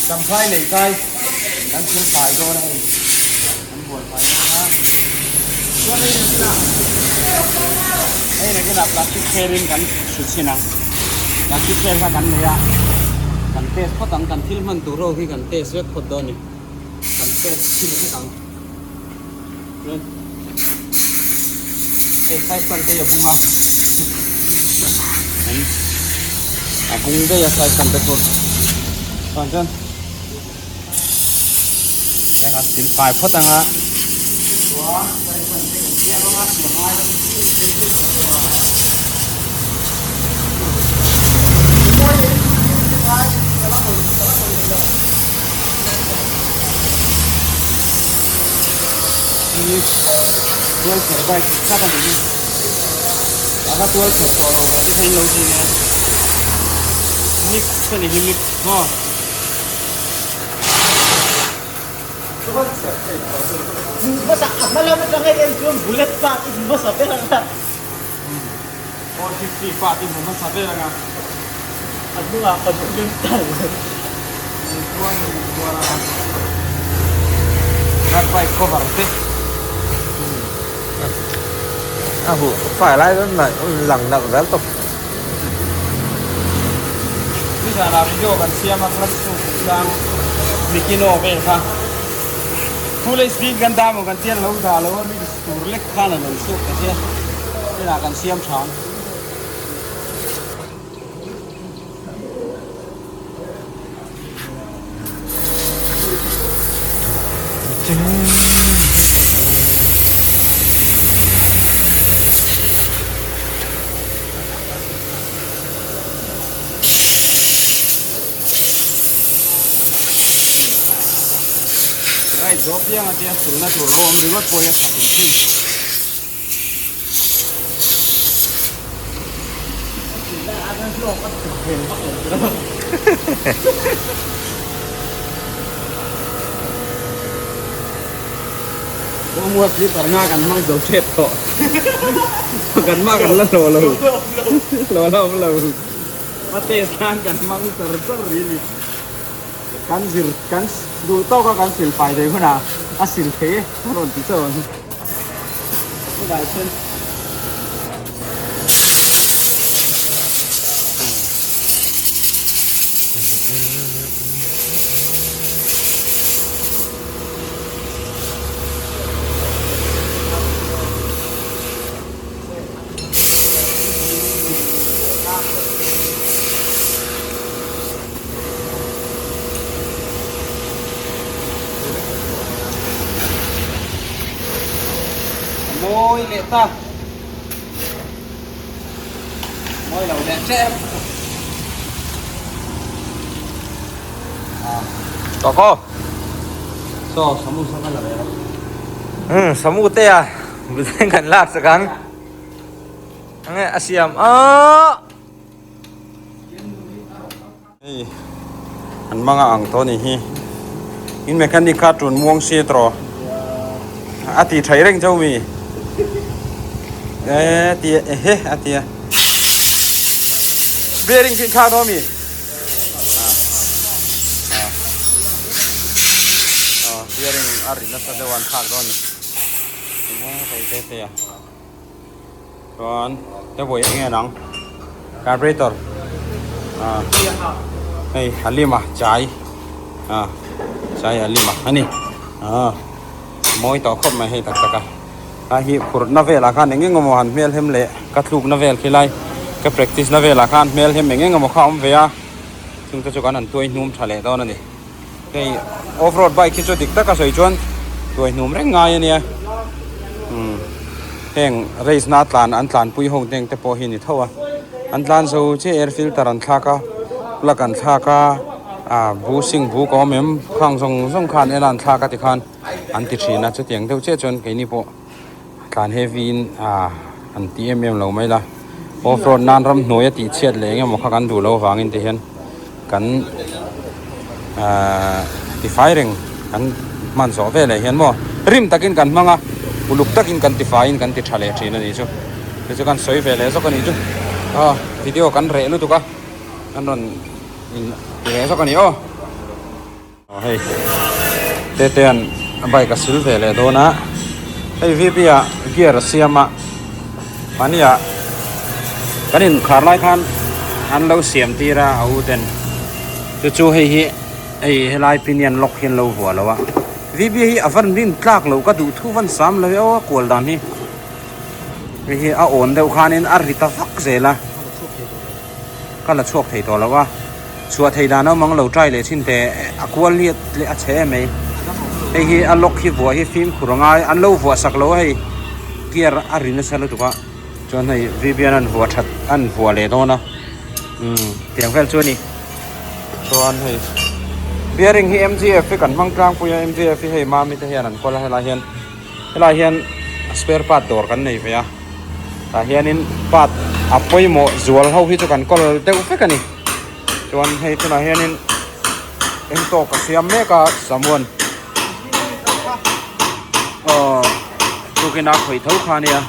Champhai lei kai kan thil fai dawn a hei kan buai fai dawn a chuan hei nakinah hei nakinah plastic chair in kan hru chhin ang plastic chair kha kan nei a kan test phawt ang kan thil hman tur ho hi kan test vek phawt dawn a ni kan test chhin vek ang chuan hei size te hi a bung a a bung daih a size te chu chuan chuan heng an thil fai phawt ang a chuan size te kan siam ang a siam ngai lo Tual kher bike dik tak a ni hi. A va tual kher tawh lo ve te kha in lo ti nia. Mix a ni hi mix maw. Hmasa a hma lam atang a en chuan bullet part i hmu hmasa ber ang a. 450 part i hmu hmasa ber ang a. A hnungah ka duh deuh tal. Chuan chuan a Rat bike cover te. A huh fai lai dawn mai lang nalh zel tawp. Nizanah video kan siam a class 2 kum sang Mikino vel kha full HD in kan dah maw kan tian lo dah lo a reels tur lek khan a lo chhuak ta che inah kan siam tha ang. Right zawh piang a tia silna tur lo awm ringawt pawh hi a tha hrim hrim. Kawngmual slipper nga kan hmang zo tep tawh. Kan mah kan la hlawh lo. Hlawh lo awm lo. A test nan kan hmang char char rih a ni. Kan zir kan duh tawk a kan sil fai thei hunah a sil thei e a rawn ti chauh ang. Chutah chuan Mawi leh ta. Mawi lo leh tep. Tawk aw. Saw samu saw ka la ve lo. Samu te a building kan lak sak ang. Enge a siam a. Hei an manga ang tawh ni hi in mechanic kha tun muang si tawh a ti thaih reng chauh mi e ti ehe a tia bearing khi thlak dawn mi bearing a ri nasa deuh an thlak dawn ni enge hei te te a. Chuan he buai eng nge nang carburetor ah hei a lim a chai ah chai a lim a ani ah mawi tawh khawp mai hei tak tak a a hi phurhna velah khan eng eng emaw han hmel hem leh ka thlukna vel khi lai ka practice na velah khan hmel hem eng eng emaw kha a awm ve a chung te chu kan han tuai hnum tha leh dawn a ni. Hei off road bike hi chu dik taka sawi chuan tuai hnum reng ngai a nia umm heng race na tlan an tlanpui ho teng te pawh hi a ni tho a an tlan zo chiah air filter an thlak a plug an thlak a ah bushing buk a awm em khang zawng zawng khan en a an thlak a tikhan an ti thin a chutiang deuh chiah chuan keini pawh tlan heavy in ah an ti em em lo mai la off road nan ramhnuai a tih chhiat leh eng emaw kha kan duh loh avangin ti hian kan ahh tifai reng kan hman zawh veleh hian maw rim takin kan hmang a uluk takin kan tifaiin kan ti tha leh thin a nih chu chu chu kan sawi ve leh zawk a nih chu ah video kan reh lutuk a. an rawn in ti ve zawk a ni aw. Aw hei Tetea'n a bike a sil ve leh dawn a, hei V P ah gear a siam a, mahni ah kan inkhar lai khan an lo siam tir a a u ten chu chu hei hi hei helai pinion lock hi an lo vuah lo a, V P hi a van rin tlak loh ka duh thu van sam lo e aw a kual dan hi hei hi a awn deuh khanin a ri ta vak zel a. Ka la chhuak thei tawh lo a, chhuah thei dan awm ang lo try leh thin teh a kual hi a chhe em mai. Hei hi a lock hi vuah hi fimkhur a ngai, an lo vuah sak lo a hei gear a ri nasa lutuk a, chuan hei VBN an vuah that an vuah leh dawn a, umm tiang vel chu a ni. Chuan hei bearing hi MGF hi kan hmang tlangpui a, MGF hi hei mami te hian an kawl a helai hian. Helaiah hian spare part dawr kan nei ve a, tah hianin part a pawimawh zual ho hi chu kan kawl deuh vek a ni. Chuan hei tunah hianin eng tawk a siam mek a samuan aw tukin a khawih tho kha ania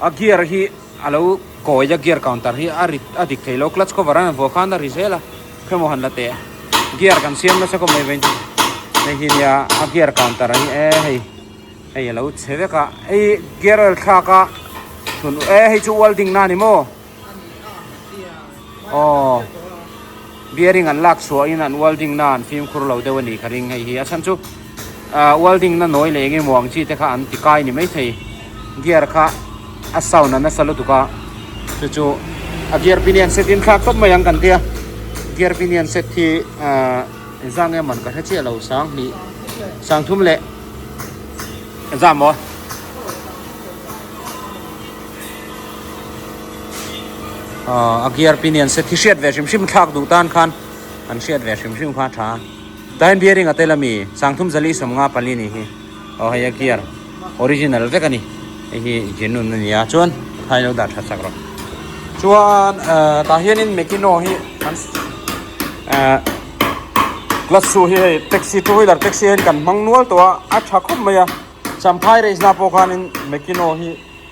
a gear hi a lo kawi a gear counter hi a rit a dik thei lo clutch cover a vuah khan a ri zel a. Khemaw han la teh gear kan siam nasa kawm mai vain chu hei hi nia a gear counter a hi e hei hei a lo chhe vek a hei gear oil thlak a chhun e hei chu welding na a ni maw aw bearing an lak chhuah in an welding na an fimkhur lo deuh a ni ka ring hei hi a chhan chu ah welding na nawi leh eng emaw ang chi te kha an ti kai ni maithei gear kha a sound a nasa lutuk a chu chu a gear pinion set in thlak tawp mai ang kan tia gear pinion set hi ahh engzah nge man ka hre chiah lo sang hnih sang thum leh engzah maw ahh a gear pinion set hi hriat ve hrim hrim thlak duh tan khan an hriat ve hrim hrim kha a tha Time bearing a tel ami sangthum zali 54 ni hi aw hei a gear original vek a ni hei hi genuine a ni a chuan khai lo dah tha chak rawh chuan eh tah hianin mekino hi kan eh clutch shoe hi hei taxi two wheeler taxi hian kan hmang nual tawh a a tha khawp mai a champhai race na pawh khanin mekino hi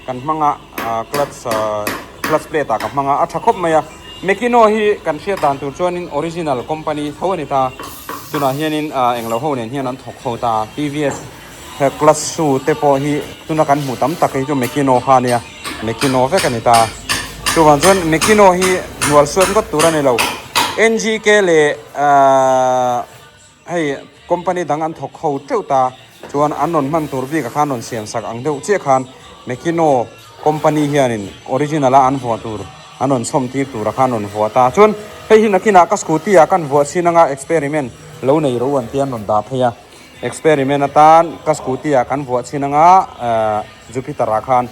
kan hmang a ah clutch ah clutch plate ah ka hmang a a tha khawp mai a mekino hi kan hriat dan tur chuanin original company tho a ni ta tunah hianin ah englo ho nen hian an thawk ho ta T_V_S he clutch shoe te pawh hi tuna kan hmuh tam tak hi chu mekino kha a nia mekino vek a ni ta chuvang chuan mekino hi hnual suat ngawt tur a ni lo N_G_K leh ahh. Hei company dang an thawk ho teuh ta chuan an rawn hman tur bik ah khan rawn siam sak ang deuh chiah khan Mekino company hianin original a an vuah tur an rawn chhawm tir tur ah khan rawn vuah ta chuan hei hi nakinah ka scooty ah kan vuah chin anga experiment lo nei ro an tia an rawn dah phei a experiment atan ka scooty ah kan vuah chin anga ehh Jupiter ah khan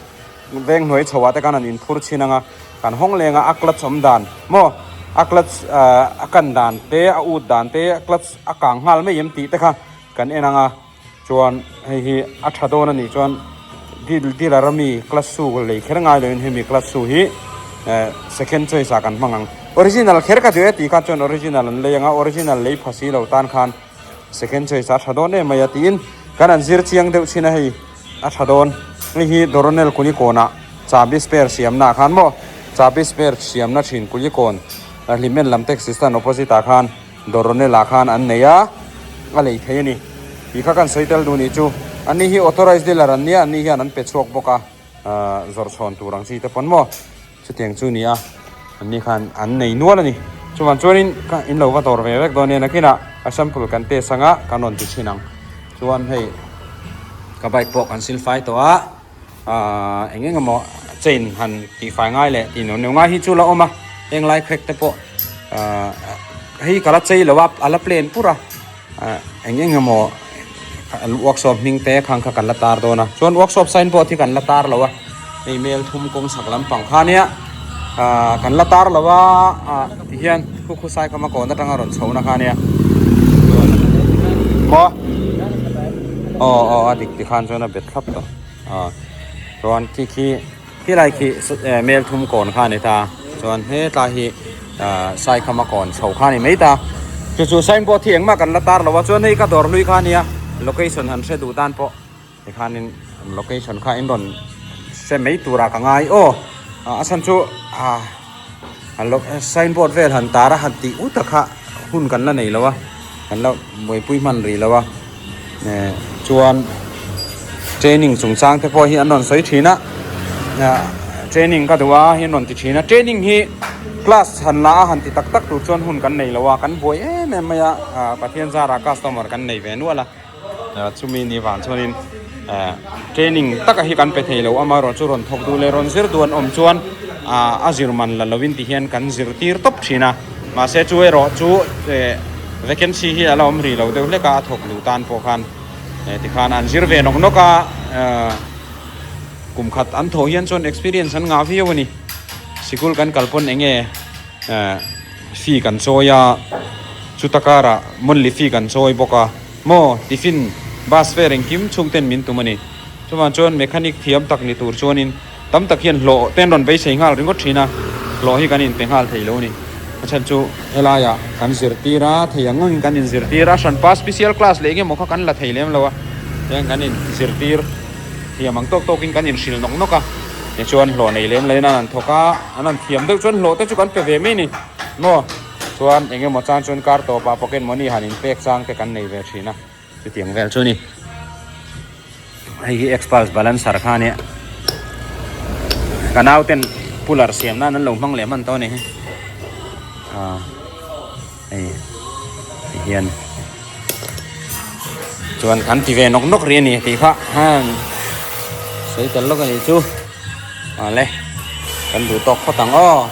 Veng hnuai chho ah te khan an inphur chhin anga kan hawng leng a a clutch awm dan maw a clutch a kan dan te a ut dan te a clutch a kang nghal mai em tih te kha kan en anga chuan hei hi a tha dawn a nih chuan dealer ami clutch shoe lei kher ngai loin hemi clutch shoe hi eh second choice ah kan hmang ang original kher ka duh e tih kha chuan original an lei anga original lei pha si lo tan khan second choice ah a tha dawn em mai a tiin kan an zir chiang deuh chhin a hei. A tha dawn. Hei hi Doronel Kulikawnah chahbi spare siamna ah khan maw chahbi spare siamna thin Kulikawn Hlimen lam taxi stand opposite ah khan Doronel ah khan an nei a, a lei thei a ni. Tih kha kan sawi tel duh nih chu. Anni hi authorized dealer an nia, anni hian an pe chhuak bawk a, zawrh chhawn tur ang chi te pawn maw chutiang chu ni a, anni khan an nei nual a ni. Chuvang chuanin ka in lo va dawr ve vek dawn nia nakinah a sample kan test anga kan rawn ti thin ang. Chuan hei ka bike pawh kan sil fai tawh a ahh eng eng emaw chain han tih fai ngai leh tih neuh neuh ngai hi chu la awm a heng lai crack te pawh ahh hei ka la chei lo a a la plain pur a ahh eng eng emaw workshop hming te khang kha kan la tar dawn a chuan workshop sign board hi kan la tar lo a hei mel thum kawng chhak lampang kha nia ahh kan la tar lo a ah tihian khukhu sai khama kawn atanga rawn chho na kha nia maw aw aw a dik tikhan chuan a bet thlap tawh ah chuan khi khi khilai khi mel thum kawn kha a ni ta chuan hetlai hi ah sai khama kawn chho kha a ni mai ta chu chu signboard hi engmah kan la tar lo a chuan hei ka dawr hlui kha a nia location han hre duh tan pawh. Tikhanin location kha in rawn hre mai turah ka ngai aw a chhan chu ah Sign board vel han tar a han tih ut a kha hun kan la nei lo a kan la buaipui hman rih lo a eh chuan training chungchang te pawh hi an rawn sawi thin a training ka duh a hi an rawn ti thin a training hi class han la a han ti tak tak tur chuan hun kan nei lo a kan buai em em mai a ah Pathian zarah customer kan nei ve nual a. Chumi ni vang chuanin training taka hi kan pe thei lo amaherawh chu rawn thawk duh leh rawn zir duh an awm chuan a zir man la lovin ti hian kan zirtir tawp thin a mahse chu erawh chu vacancy hi a la awm rih lo deuh hlek a a thawk duh tan pawh khan tikhan an zir ve nawk nawk a kum khat an thawh hian chuan experience an ngah viau a ni sikul kan kal pawn eng nge. Fee kan chawi a, chuta karah monthly fee kan chawi bawk a, maw tiffin bus fare engkim chhungten min tum a ni. Chuvang chuan mechanic thiam tak ni tur chuanin tam tak hian hlawh te an rawn beisei nghal ringawt thin a, hlawh hi kan inpe nghal thei lo a ni. A chhan chu helaiah kan zirtir a, thei ang angin kan inzirtir a, hranpa special class leh engemaw kha kan la thei lem lo a, tihian kan inzirtir thiam ang tawk tawkin kan inhrilh nawk nawk a. Tichuan hlawh nei lem laiin an han thawk a, an han thiam deuh chuan hlawh te chu kan pe ve mai a ni maw? Chuan eng emaw chang chuan kar tawpah pocket money han inpek chang te kan nei ve thin a, chutiang vel chu a ni. Hei hi Xpulse balancer kha a nia, ka nauten puller siam nan an lo hmang leh hman tawh a ni hi, ah hei tihian chuan kan ti ve nawk nawk rih a ni tih kha heng sawi tel lawk a nih chu. Awle kan duh tawk phawt ang aw.